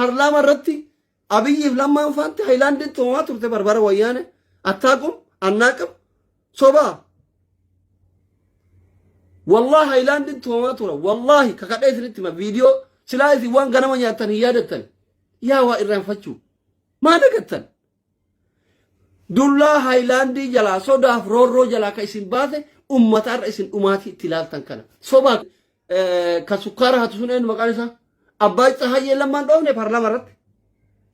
Paarlaamaa irratti Abiyyiif Lammaan faanti Hayilaandiin tumamaa turte barbara wayyaane. Attaaqum annaaqim sobaa. Wallaahi Hayilaandiin tumamaa tura. Wallaahi kakadhee isinitti hima viidiyoo silaa isin waan ganama nyaattan hin yaadattan. Yaa waa irraanfachuu. Maa dagattan? Dullaa Hayilaandii jalaa sodaaf roorroo jalaa ka isin baase ummata irra isin dhumaatii itti ilaaltan kana. Sobaa ka sukkaara hatu sun eenyu maqaan isaa? Abbaa Tsahayyee Lammaan dhoofne paarlaamaa irratti.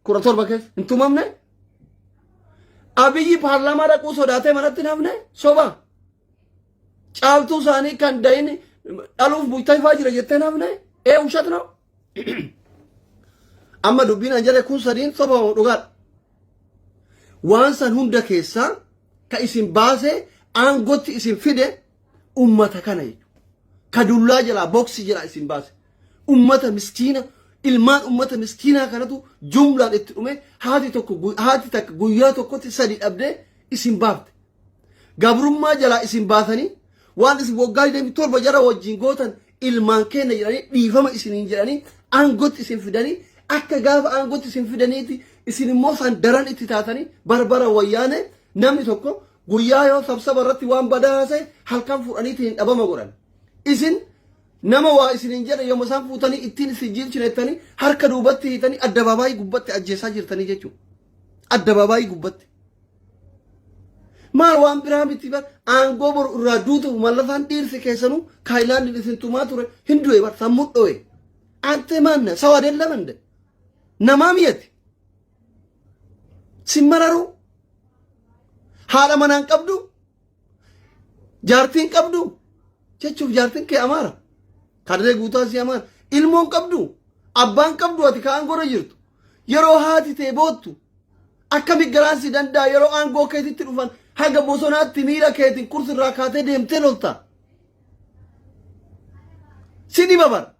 17 keessa hin tumamne. Abiyyi paarlaamaa dhaquu sodaatee manatti hin hafne soba. Caaltuu isaanii kan dahin dhaluuf bultayfaa jira jettee hin hafne ee ushat no. Amma dubbiin an jedhe kun sadiin soba moo dhugaadha. Waan san hunda keessaa ka isin baasee aangotti isin fide ummata kana jechuudha. Ka dullaa jalaa boksii jalaa isin baase. Ummata miskiina ilmaan ummata miskiinaa kanatu jumlaan itti dhume haati tokko haati takka guyyaa tokkotti sadi dhabdee isin baafte. Gabrummaa jalaa isin baasanii waan isin waggaa 27 jara wajjin gootan ilmaan keenya jedhanii dhiifama isiniin jedhanii aangotti isin fidanii akka gaafa aangotti isin fidaniiti isin immoo san daran itti taatanii barbara wayyaane namni tokko guyyaa yoo sabsaba irratti waan badaa haasa'e halkan fuudhaniitiin dhabama godhan. Isin nama waa isiniin jedhe yooma isaan fuutanii ittiin isin jiilchinettanii harka duubatti hiitanii addabaabaayii gubbatti ajjeesaa jirtanii jechuudha. Addabaabaayii gubbatti. Maal waan biraa miti bar aangoo boru irraa duutuuf mallasaan dhiirsi keessanuu Taayilaandiin isin tumaa ture hin du'e bar sammuu dho'e. Antee maanna sawa adellaman de. Namaa miyati. Sin mararuu. Haadha manaan qabdu. Jaartiin qabdu. Jechuuf jaartiin kee amaara. Kadiree guutaa si amaara. Ilmoon qabdu. Abbaan qabdu ati ka aangoo irra jirtu. Yeroo haati tee boottu. Akkami garaan si danda'a yeroo aangoo keetitti dhufan haga bosonaatti miila keetiin kursirraa kaatee deemtee lolta. Si dhiba bara.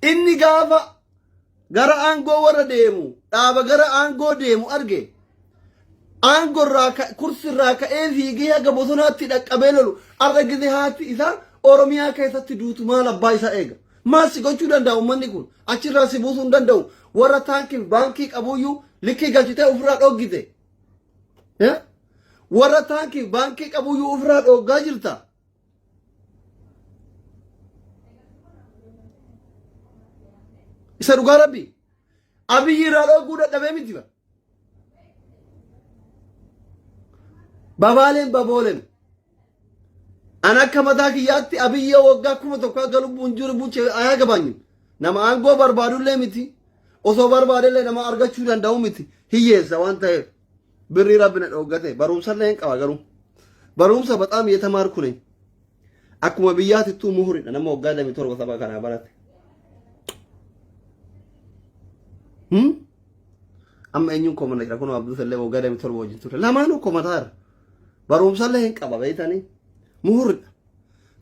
Inni gaafa gara aangoo warra deemu dhaaba gara aangoo deemu arge aangorraa kursirraa ka'ee fiigee haga bosonaatti dhaqqabee lolu arra gise haati isaa Oromiyaa keessatti duutu maal abbaa isaa eega. Maal si gochuu danda'a uummanni kun achirraa si buusuu hin danda'u warra taankiif baankii qabuyyuu likkii galchitee ofirraa dhoggite. Warra taankiif baankii qabuyyuu ofirraa dhoggaa jirta. Isa dhugaa rabbi. Abiyyi irraa dhogguu dadhabee miti ba. Babaaleen babooleen. An akka mataa kiyyaatti Abiyyi waggaa 1000 akka lubbuun jiru bulche ayaa gabaanyu. Nama aangoo barbaadullee miti. Osoo barbaadellee nama argachuu danda'u miti. Hiyyeessa waan ta'eef. Birrii rabbi na dhooggate barumsallee hin qaba garuu. Barumsa baxaam yetamaarku ነኝ. Akkuma biyyaatittuu muhuridha nama waggaa 27 saba kanaa barate. Amma eenyuun komana jira kun Abduu Sallee waggaa 27 wajjin ture. Lamaanuu komataara. Barumsallee hin qaba beektanii. Muhuridha.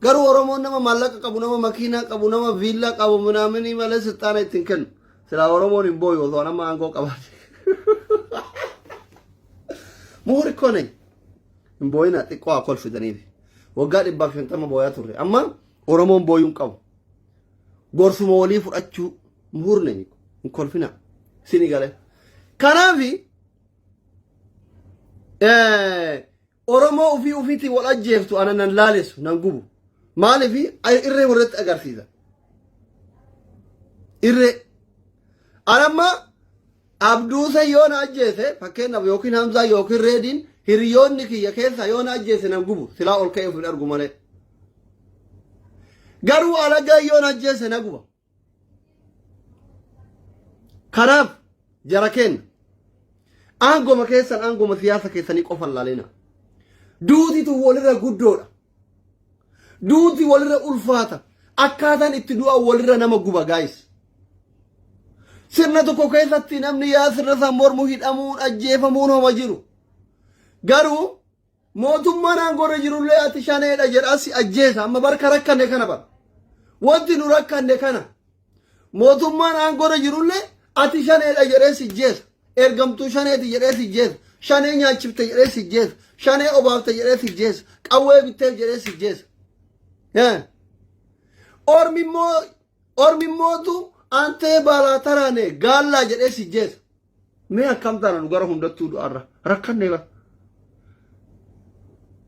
Garuu Oromoon nama maallaqa qabu, nama makiinaa qabu, nama viillaa qabu minaaminii malee silxaana ittiin kennu. Silaa Oromoon hin booyu osoo nama aangoo qabaate. Muhuri koo nayi. Hin booyina xiqqoo haa kolfitaniif. Waggaa 150 booyaa turre. Amma Oromoon booyuu hin qabu. Gorsuma walii fudhachuu muhurne hin kolfina. Sini galee. Kanaafi Oromoo ufii ufiitiin wal ajjeeftu ana nan laalessu nan gubu. Maaliif irree warratti agarsiisa. Irree. Anamma Abduusa yoo na ajjeese fakkeenyaaf yookiin Hamzaa yookiin Reediin hiriyoonni kiyya keessaa yoo na ajjeese nan gubu silaa ol ka'ee of hin argu malee. Garuu alagaa yoo na ajjeese na guba. Kanaaf jara keenya aangoma keessan aangoma siyaasa keessanii qofa hin laalina. Duutitu walirra guddoodha. Duuti walirra ulfaata. Akkaataan itti du'an walirra nama guba gaayis. Sirna tokko keessatti namni yaa sirna san mormu hidhamuun ajjeefamuun homa jiru. Garuu Mootummaan aangoo irra jirullee ati shaneedha jedhaa si ajjeesa. Amma barka rakkanne kana bara. Wanti nu rakkanne kana. Mootummaan aangoo irra jirullee ati shaneedha jedhee si ajjeesa. Ergamtuu shaneeti jedhee si ajjeesa. Shanee nyaachifte jedhee si ajjeesa. Shanee obaafte jedhee si ajjeesa. Qawwee bitteef jedhee si ajjeesa. Ormi immoo Ormi immootu Antee baalaa taraane gaallaa jedhee si jeesa. Mee akkam taana nu gara hundattuu du'arra rakkanne bara.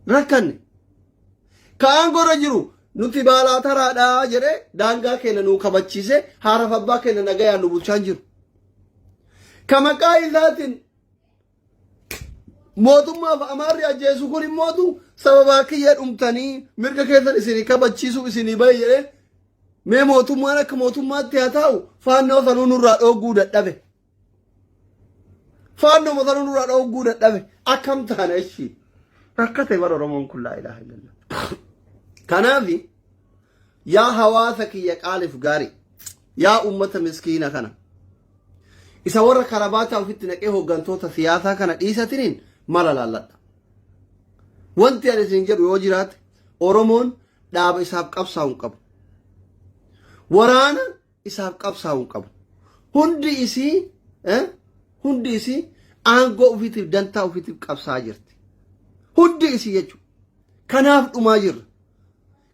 Rakkanne. Ka aangorra jiru nuti baalaa taraadhaa jedhee daangaa keenya nuu kabachiisee haaraaf abbaa keenya nagayaan nu bulchaa hin jiru. Ka maqaa isaatiin mootummaaf amaarri ajjeesu kun immootu sababaa kiyya dhumtanii mirga keessan isinii kabachiisuu isinii bahe jedhee mee mootummaan akka mootummaatti haa taa'u faannoo sanuu nurraa dhooguu dadhabe. Faannoo sanuu nurraa dhooguu dadhabe akkam taana ishii rakkate bara Oromoon kun laa ilaaha illallah. Kanaaf yaa hawaasa kiyya qaaliif gaarii yaa ummata miskiina kana isa warra karabaataa ofitti naqee hooggantoota siyaasaa kana dhiisatiniin mala laalladha. Wanti ani isin jedhu yoo jiraate Oromoon dhaaba isaaf qabsaa'u hin qabu. Waraana isaaf qabsaa'u hin qabu. Hundi isii hundi isii aangoo ofiitiif dantaa ofiitiif qabsaa'aa jirti. Hundi isii jechuudha. Kanaaf dhumaa jirra.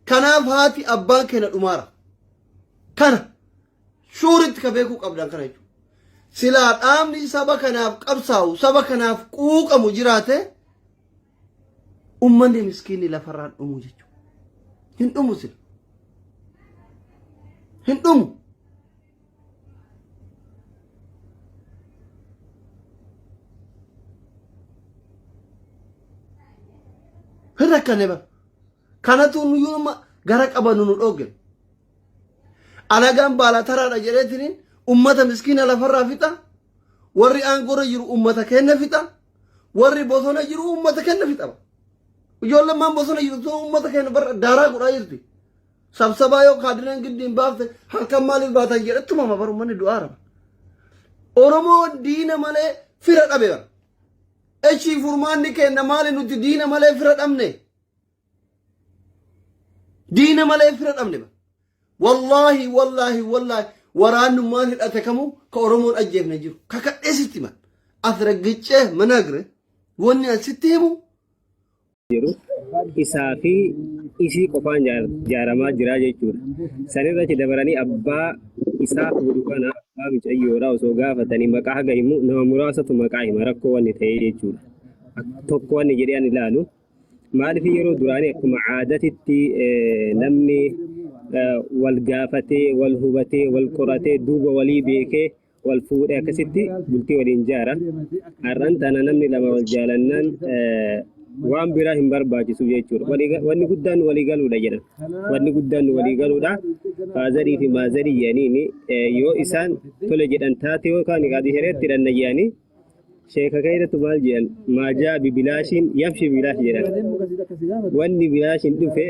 Kanaaf haati abbaan keenya dhumaara. Kana shuuritti ka beekuu qabdan kana jechuudha. Silaa dhaabni saba kanaaf qabsaa'u saba kanaaf quuqamu jiraate ummanni miskiinni lafarraan dhumu jechuudha. Hin dhumu sila. Hin dhumu. Hin rakkanne bara. Kanatu nuyyuu amma gara qabanu nu dhoogge. Alagaan baala taraadha jedheetiniin ummata miskiina lafarraa fixa. Warri aangorra jiru ummata kenna fixa. Warri bosona jiru ummata kenna fixa. Ijoolleen maan bosona jirtu ummata kenna barra daaraa godhaa jirti. Sabsabaa yoo kaadireen giddiin baafte halkan maaliif baatan jedhetti mama bara ummanni du'aara. Oromoo diina malee fira dhabe bara. Echii furmaanni kenna maali nuti diina malee fira dhabne? Diina malee fira dhabne ba. Wallaahi wallaahi wallaahi waraannummaan hidhate kamuu ka Oromoon ajjeefne jiru. Kakadhee sitti himan. Asragiccee managre wanni an sitti himu jiru isaa fi isii qofaan jaaramaa jira jechuudha. Sanirratti dabaranii abbaa isaa fuudhu kana abbaa micayyoodha osoo gaafatanii maqaa haga himu nama muraasatu maqaa hima rakkoo wanni ta'ee jechuudha. Tokko wanni jedhee ani ilaalu maaliif yeroo duraanii akkuma aadatitti namni wal gaafatee wal hubatee wal qoratee duuba walii beekee wal fuudhee akkasitti bultii waliin jaara. Har'aan tana namni lama wal jaalannaan waan biraa hin barbaachisu jechuudha. Wanni guddaan walii galuudha jedhan. Wanni guddaan walii galuudha. Faazarii fi maazarii jedhaniin yoo isaan tole jedhan taate yookaan qaadii shari'aatti hidhanna jedhanii sheeka keeyratu maal jedhan maajaa bi bilaashiin yamshi bilaash jedhan. Wanni bilaashiin dhufe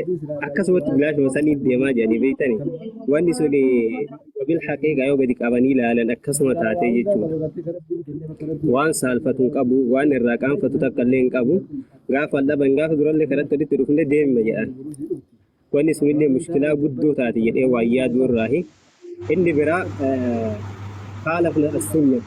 akkasumatti bilaashuma sanii deemaa jedhanii beektani. Wanni sun wabil haqiiqa yoo gadi qabanii ilaalan akkasuma taatee jechuudha. Waan saalfatu hin qabu, waan irraa qaanfatu takka illee hin qabu. Gaafa wal dhaban gaafa durallee kanatti walitti dhufne deemma jedhan. Wanni sunillee mushkilaa guddoo taate jedhee waan yaaduu irraahi. Inni biraa khaalafna as-sunna.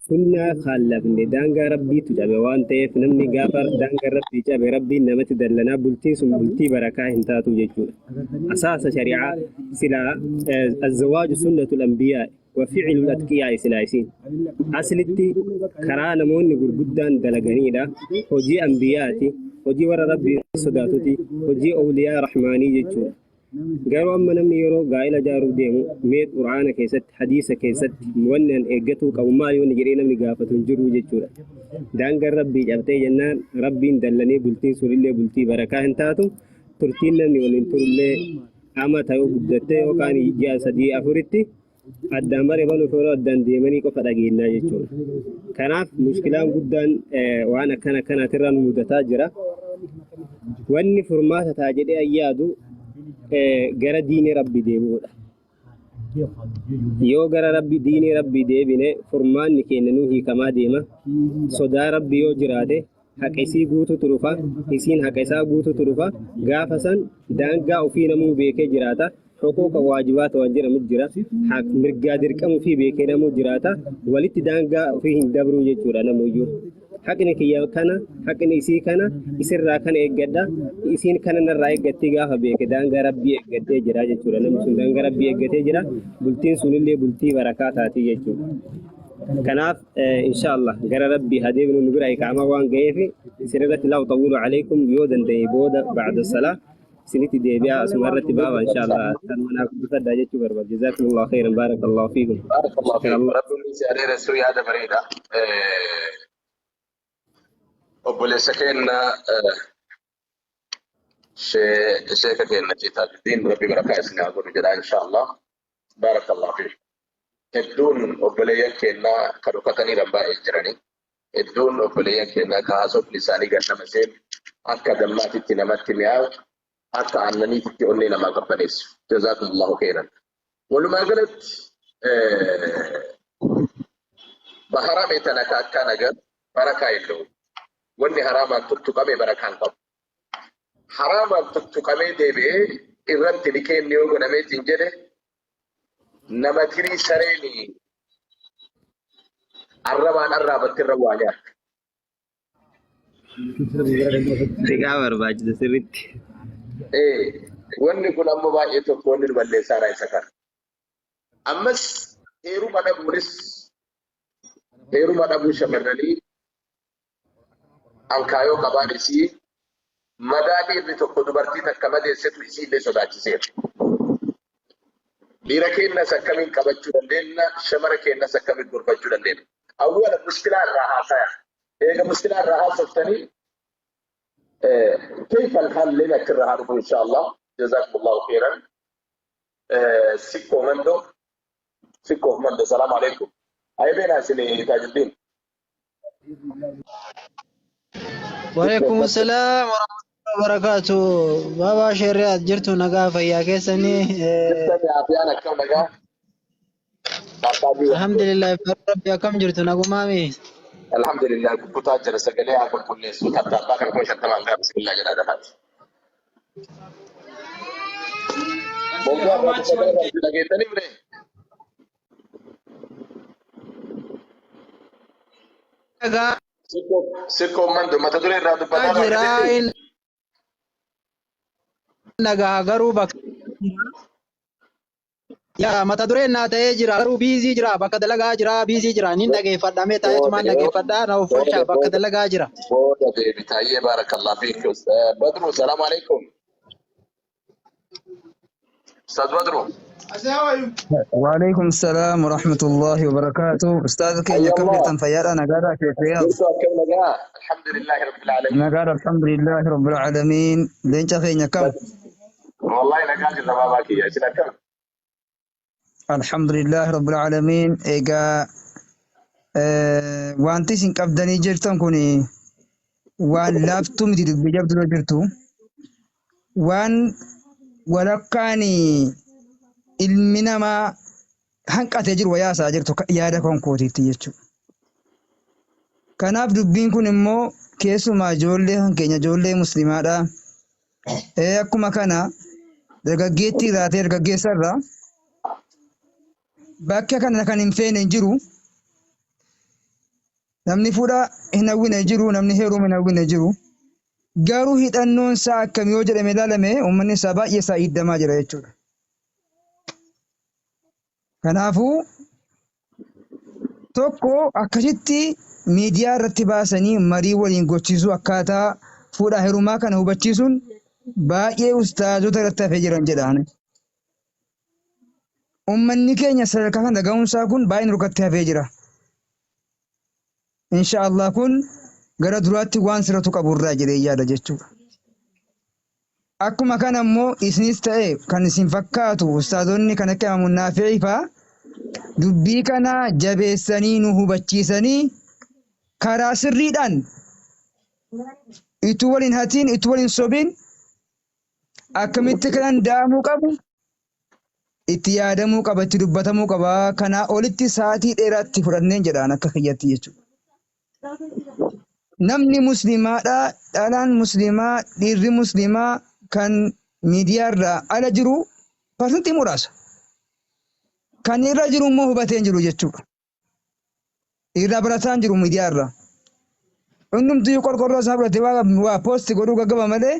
Sunnaa khaalafne daangaa Rabbiitu cabe waan ta'eef namni gaafa daangaa Rabbii cabe Rabbiin namatti dallanaa bultiin sun bultii barakaa hin taatu jechuudha. Asaasa shari'aa silaa azzawaaju sunnatul anbiyaa wa fi'ilul atqiyaa silaa isiin. Aslitti karaa namoonni gurguddaan dalaganiidha. Hojii anbiyaati, hojii warra Rabbii sodaatuti, hojii awliyaa rahmaanii jechuudha. Garuu amma namni yeroo gaa'ila ijaaruuf deemu mee Qur'aana keessatti, hadiisa keessatti wanni an eeggatuu qabu maali wanni jedhee namni gaafatu hin jiru jechuudha. Daangaan Rabbii cabxee jennaan Rabbiin dallanee bultiin sunillee bultii barakaa hin taatu. Turtiin namni waliin turullee amata yoo guddattee yookaan ji'a sadii afuritti addaan bare baluuf yeroo addaan deemanii qofa dhageennaa jechuudha. Kanaaf mushkilaan guddaan waan akkana akkanaatirraa nu mudataa jira. Wanni furmaata ta'a jedhee an yaadu gara diinii Rabbi deebi'uudha. Yoo gara Rabbi diinii Rabbi deebine furmaanni keenya nu hiikamaa deema. Sodaa Rabbi yoo jiraate haqa isii guututu dhufa, isiin haqa isaa guututu dhufa. Gaafa san daangaa ofii namuu beekee jiraata. Huquuqa waajibaata waan jedhamu jira. Mirgaa dirqama ofii beekee namuu jiraata. Walitti daangaa ofii hin dabruu jechuudha namuyyuu. Haqni kiyya kana, haqni isii kana, isirraa kana eeggadha, isiin kana narraa eeggatti gaafa beeke daangaa Rabbii eeggatee jira jechuudha. Namni sun daangaa Rabbii eeggatee jira. Bultiin sunillee bultii barakaa taati jechuudha. Kanaaf inshaallah gara Rabbii haa deebinu nu bira iqaamaa waan ga'eef isinirratti laa uxawwilu alaikum yoo danda'e booda ba'da salaa isinitti deebi'aa asuma irratti baaba inshaallah kan manaa guddifadhaa jechuu barbaada. Jazaakumullahu khairan baarakallahu fiikum. Barakallahu fiik. Shakar Rabbiin si adeeressu yaada bareeda. Obboleessa keenya sheeka keenya Tajuddin Rabbi barakaa isin haa godhu jedha inshaallah. Barakallahu fiik. Hedduun obboleeyyan keenyaa ka dhokatanii baay'ee jiranii. Hedduun obboleeyyan keenyaa ka haasofni isaanii gannama seenu akka dammaatitti namatti mi'aawu akka aannaniititti onnee namaa qabbaneessu. Jazaakumullahu khairan. Walumaa galatti በሐራም የተነካካ ነገር በረካ የለውም። Wanni haraamaan tuttuqame barakaa hin qabu. Haraamaan tuttuqamee deebi'ee irratti likeen yoo godhameetiin jedhe nama tirii sareen arrabaan arraabatti irra waa nyaata. Siqaa barbaachisa sirriitti. Wanni kun ammoo baay'ee tokko wanni nu balleessaa isa kana. Ammas heeruma dhabuunis heeruma dhabuu shamarranii ankaayoo qabaan isii madaa dhiirri tokko dubartii takka madeessetu isii illee sodaachiseera. Dhiira keenyas akkamiin qabachuu dandeenya? Shamara keenyas akkamiin gorfachuu dandeenya? Awwala mushkilaa irraa haasaya. Eega mushkilaa irraa haasoftanii كيف الحل لنا كرة هذا إن شاء الله. جزاكم الله خيرا. سيكو مندو سيكو مندو السلام عليكم. هاي بينا سيدي تاج الدين. وعليكم السلام ورحمة الله وبركاته. بابا شريات jirtu nagaa fayyaa keessanii. Jirtani afiyaan akkam nagaa? Alhamdulillah rabbi akkam jirtu nagumaami. Alhamdulillah kukkutaa jira sagalee haa qulqulleessu tattaabbaa kan 50,000 gaa bismillah jedhaa dafaati. Mawduu'a irraa dubbataa irraa dhageettanii ture. Nagaa Sikkoo mando mata duree irraa dubbataa irraa jira dhageettanii. Nagaa garuu bakka yaa mata dureen naa ta'ee jira garuu busy jira bakka dalagaa jira busy jira nin dhageeffadha mee taa'eetumaan dhageeffadha na uffachaa bakka dalagaa jira. Booda deebitaayyee baarakallah fiik. Badru salaamu alaikum. Ustaz Badru. وعليكم السلام ورحمة الله وبركاته أستاذ كينيا حيا كم الله. جرتن فيادا نقارا كيف رياض Jirtu akkam nagaa? Alhamdulillahi rabbil alamin. نقارا الحمد لله رب العالمين لينشا كينيا كم Wallahi nagaa jirra baabaa kiyya. Isin akkam? الحمد لله رب العالمين إيجا وانتي سين قبدني جرتن كوني وان لافتو متي دبي جبدو جرتو وان ولكاني ilmi namaa hanqatee jiru wayaasaa jirtu yaada konkootiitti jechuudha. Kanaaf dubbiin kun immoo keessumaa ijoollee kan keenya ijoollee musliimaadha. Akkuma kana dargaggeettii irraa ta'e dargaggeessa irraa bakka kana kan hin feene hin jiru. Namni fuudha hin hawwine hin jiru, namni heeruma hin hawwine hin jiru. Garuu hidhannoon isaa akkam yoo jedhame ilaalame uummanni isaa baay'ee isaa hiiddamaa jira jechuudha. Kanaafuu tokko akkasitti miidiyaa irratti baasanii marii waliin gochiisuu akkaataa fuudhaa heerumaa kana hubachiisuun baay'ee ustaazota irratti hafee jiran jedhaan. Uummanni keenya sadarkaa kana ga'uunsaa kun baay'ee nurkatti hafee jira. Inshaallah kun gara duraatti waan sirratu qaburraa jedhee yaada jechuudha. Akkuma kana immoo isinis ta'e kan isin fakkaatu ustaazonni kan akka Imaamu Naafi'ii fa'aa dubbii kana jabeessanii nu hubachiisanii karaa sirriidhaan ituu waliin hatiin ituu waliin sobiin akkamitti kan danda'amuu qabu itti yaadamuu qaba itti dubbatamuu qaba kanaa olitti sa'aatii dheeraatti fudhanneen jedhaan akka kiyyatti jechuudha. Namni musliimaadha dhalaan musliimaa dhiirri musliimaa kan miidiyaarraa ala jiru parsantii muraasa. Kan irra jiru immoo hubatee hin jiru jechuudha. Irraa barataa hin jiru miidiyaarraa. Hundumtuu qorqorroo isaa fudhatee waa poosti godhuu gaggaba malee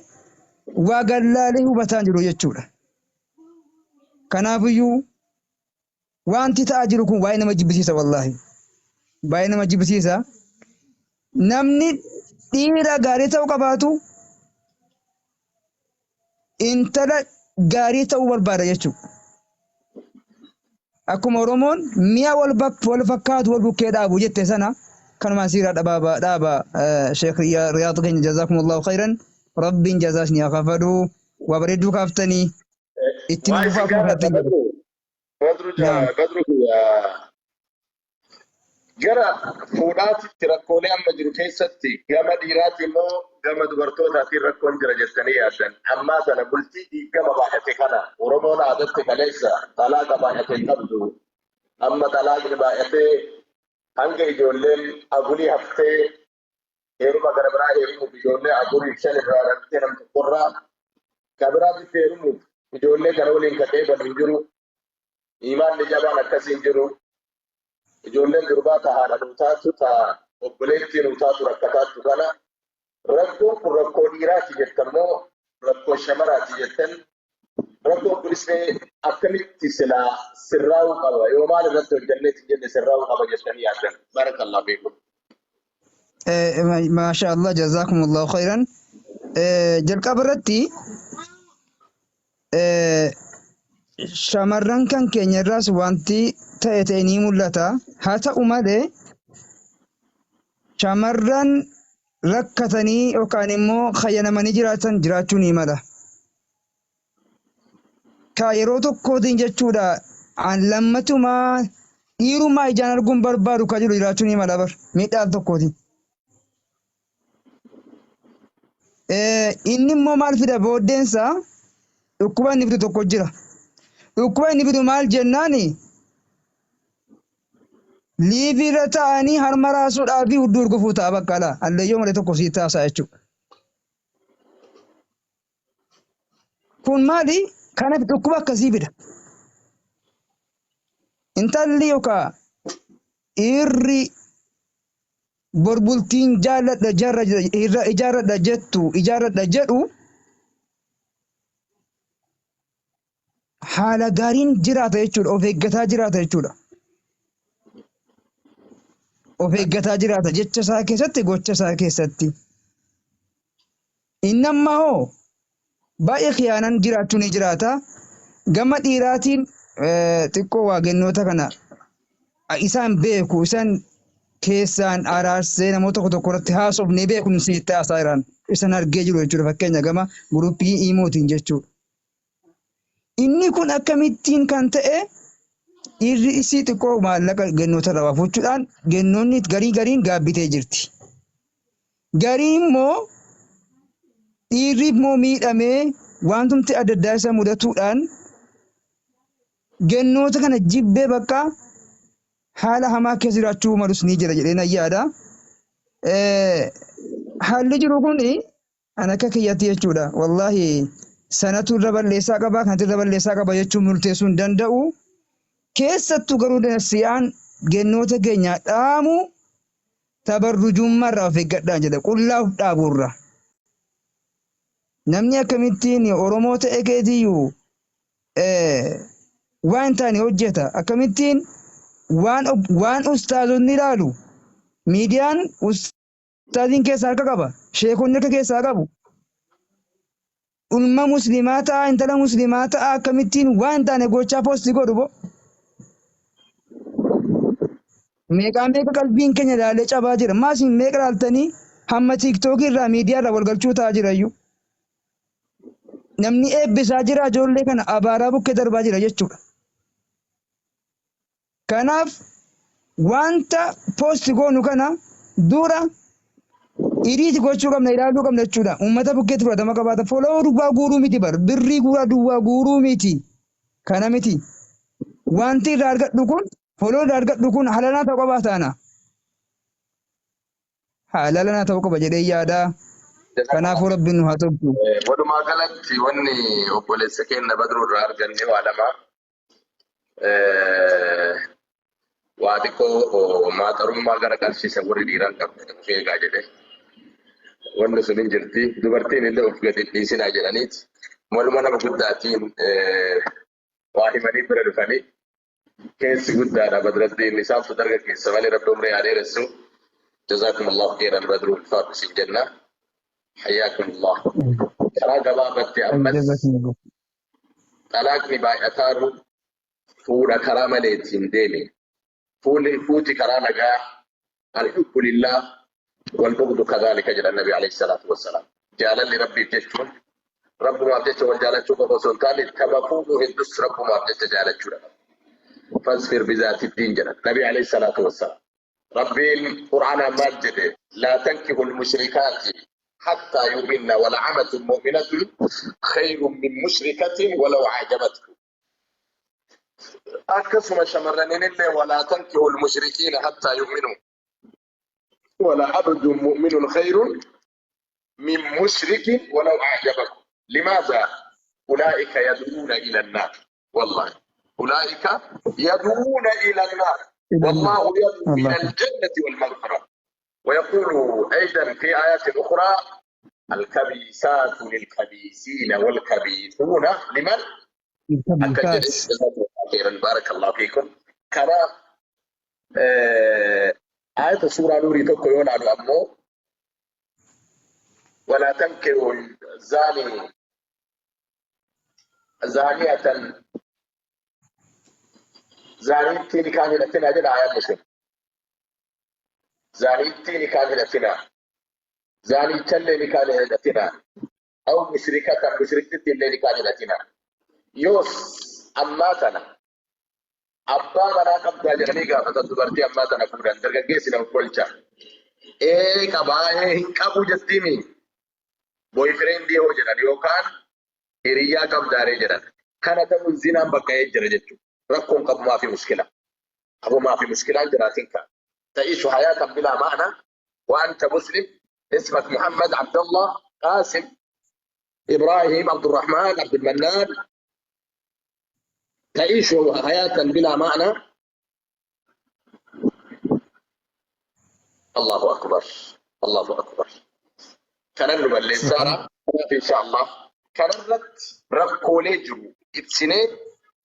waa gallaalee hubataa hin jiru jechuudha. Kanaafiyyuu wanti ta'aa jiru kun baay'ee nama jibbisiisa wallaahi. Baay'ee nama jibbisiisa. Namni dhiira gaarii ta'uu qabaatu intala gaarii ta'uu barbaada jechuudha. Akkuma Oromoon mi'a wal fakkaatu wal bukkee dhaabu jette sana kanumaan siiraa dhaaba dhaaba Sheekh Riyaad keenya jazaakumullahu khayran rabbiin jazaa isin haa kafalu waa bareedduu kaaftanii itti Waa nu isin fufaa akkuma gaafadha kanatti hin jedhu. Badru. Badru Naam. Badru gara fuudhaatitti rakkoolee amma jiru keessatti gama dhiiraati immoo gama dubartootaatiin rakkoon jira jettanii yaaddan. Ammaa sana bultii diigama baay'ate kana Oromoon aadatti kaleessa talaaqa baay'ate hin qabdu. Amma talaaqni baay'atee hanga ijoolleen agulii haftee heeruma gara biraa heerumuuf ijoollee afurii shan irraa rakkatee nam tokkorraa ka biraatitti heerumuuf ijoollee kana waliin ka deeban hin jiru. Imaanni jabaan akkasii hin jiru. Ijoolleen durbaa ta haadha nuu taatu ta obboleettii nuu taatu rakkataattu kana rakkoon kun rakkoo dhiiraati jettan moo rakkoo shamaraati jettan rakkoon kunis mee akkamitti silaa sirraa'uu qaba yoo maal irratti hojjenneeti jenne sirraa'uu qaba jettanii yaaddan barakallahu fiikum. Maasha Allah jazaakumullahu khayran. Jalqaba irratti shamarran kan keenya irraas wanti ta'e ta'e ni mul'ata. Haa ta'u malee shamarran rakkatanii yookaan immoo hayyanamanii jiraatan jiraachuu ni mala. Ka yeroo tokkootiin jechuudha an lammatumaa dhiirumaa ijaan arguun barbaadu ka jiru jiraachuu ni mala bar miidhaa tokkootiin. Inni immoo maal fida booddeensa dhukkuba inni fidu tokko jira. Dhukkuba inni fidu maal jennaani liivii irra taa'anii harma raasuudhaa fi hudduu urgufuu ta'a bakka alaa alleeyyoo malee tokko sii taasaa jechuudha. Kun maali? Kanaaf dhukkuba akkasii fida. Intalli yookaan dhiirri borbultiin jaalladha jarra ijaarradha jettu ijaarradha jedhu haala gaariin jiraata jechuudha. Of eeggataa jiraata jechuudha. Of eeggataa jiraata jecha isaa keessatti gocha isaa keessatti. Inni amma hoo baay'ee khiyaanaan jiraachuu ni jiraata. Gama dhiiraatiin xiqqoo waa gennoota kana isaan beeku isaan keessaan araarsee namoota tokko tokko irratti haasofnee beeku sitti haasaa jiran isaan argee jiru jechuudha. Fakkeenya gama guruppii iimootiin jechuudha. Inni kun akkamittiin kan ta'e dhiirri isii xiqqoo maallaqa gennoota irraa waa fuuchuudhaan gennoonni garii gariin gaabbitee jirti. Garii immoo dhiirri immoo miidhamee wantumti adda addaa isa mudatuudhaan gennoota kana jibbee bakka haala hamaa keessa jiraachuu malus ni jira jedhee nan yaada. Haalli jiru kun an akka kiyyatti jechuudha. Wallaahi sanatu irra balleessaa qaba kanatu irra balleessaa qaba jechuun murteessuu hin danda'u. Keessattuu garuu si'aan gennoota keenya dhaamu tabarrujummaa irraa of eeggadhaa jedha. Qullaa of dhaabuurra. Namni akkamittiin Oromoo ta'e keetiyyuu waan hin taane hojjeta. Akkamittiin waan ustaazonni ilaalu miidiyaan ustaaziin keessaa harka qaba. Sheekonni harka keessaa qabu. Ilma musliimaa ta'a intala musliimaa ta'a akkamittiin waan hin taane gochaa poostii godhu bo. Meeqaa meeqa qalbiin keenya ilaalee cabaa jira. Maasiin meeqa ilaaltanii hamma tiiktookii irraa miidiyaa irraa wal galchuu ta'aa jira iyyuu. Namni eebbisaa jira ijoollee kana abaaraa bukkee darbaa jira jechuudha. Kanaaf wanta poosti goonu kana dura iriiti gochuu qabna ilaaluu qabna jechuudha. Uummata bukkeetti fudhatama qabaata. Foloo duwwaa guuruu miti bar birrii guuraa duwwaa guuruu miti. Kana miti. Wanti irraa argadhu kun foloo irraa argadhu kun halalaa ta'uu qabaa taana. Halalaa ta'uu qaba jedhee yaada. Kanaafuu rabbiin nu haa tolchu. Walumaa galatti wanni obboleessa keenya Badruu irraa arganne waa lama. Waa xiqqoo maaxarummaa gara qarshii warri dhiiraan qabdu of eegaa jedhe. Wanni sun hin jirti. Dubartiin illee of gadi hin dhiisinaa jedhaniiti. Waluma nama guddaatiin waa himanii bira dhufanii keessi guddaadha Badraddiin isaantu dargaggeessa malee rabbi umrii haa dheeressu. جزاكم الله خيرا بدر الفاق الجنة حياكم الله. Karaa gabaabatti ammas Jazakumullah. Xalaaqni baay'ataaru fuudha karaa maleetiin deeme. Fuulli fuuti karaa nagaa الحب لله والبغض كذلك jedha Nabi عليه الصلاة والسلام. Jaalalli rabbiif jechuun rabbumaaf jecha wal jaalachuu qofa osoo hin taane kama fuudhuu heddus rabbumaaf jecha jaalachuudha. فاظفر بذات الدين jedha Nabi عليه الصلاة والسلام. Rabbiin Qur'aanaan maal jedhe? لا تنكحوا المشركات حتى يؤمن ولأمة مؤمنة خير من مشركة ولو أعجبتكم. Akkasuma shamarraniin illee ولا تنكحوا المشركين حتى يؤمنوا ولعبد مؤمن خير من مشرك ولو أعجبكم. لماذا؟ أولئك يدعون إلى النار. والله أولئك يدعون إلى النار. إلى النار. والله يدعو إلى الله. الجنة والمغفرة. ويقول أيضا في آيات أخرى: الخبيثات للخبيثين والخبيثون لمن؟ الخبيثات. خيرا بارك الله فيكم. كما آية سورة نوري tokko yoo ilaalu ammoo ولا تنكحوا الزاني زانية zaaniitti nikaa hidhatinaa jedha ayaan sun. Zaaniitti nikaa hidhatinaa. Zaanichallee nikaa hidhatinaa. أو مشركة mushriktitti illee nikaa hidhatinaa. Yoos ammaa tana abbaa manaa qabdaa jedhanii gaafatan dubartii ammaa tana fuudhan dargaggeessi nama kolcha. Ee qabaa ee hin qabu jettiimi. Boyfriendii hoo jedhan yookaan hiriyyaa qabdaaree jedhan. Kana ta'uun zinaan bakka jira jechuudha. Rakkoon qabu maafi muskila. Abu maafi muskilaan jiraatin ka. تعيش حياة بلا معنى وأنت مسلم اسمك محمد عبد الله قاسم إبراهيم عبد الرحمن عبد المنان، تعيش حياة بلا معنى. الله أكبر الله أكبر. كان balleessaara إن شاء الله kanarratti rakkoolee jiru ibsinee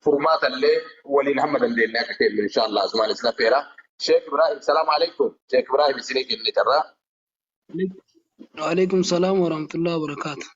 furmaata illee waliin hamma dandeenye akka kennu إن شاء الله asumaan isin affeera. Sheekh Ibrahim, سلام عليكم. Sheekh Ibrahim isinii kenne carraa. وعليكم السلام ورحمة الله وبركاته.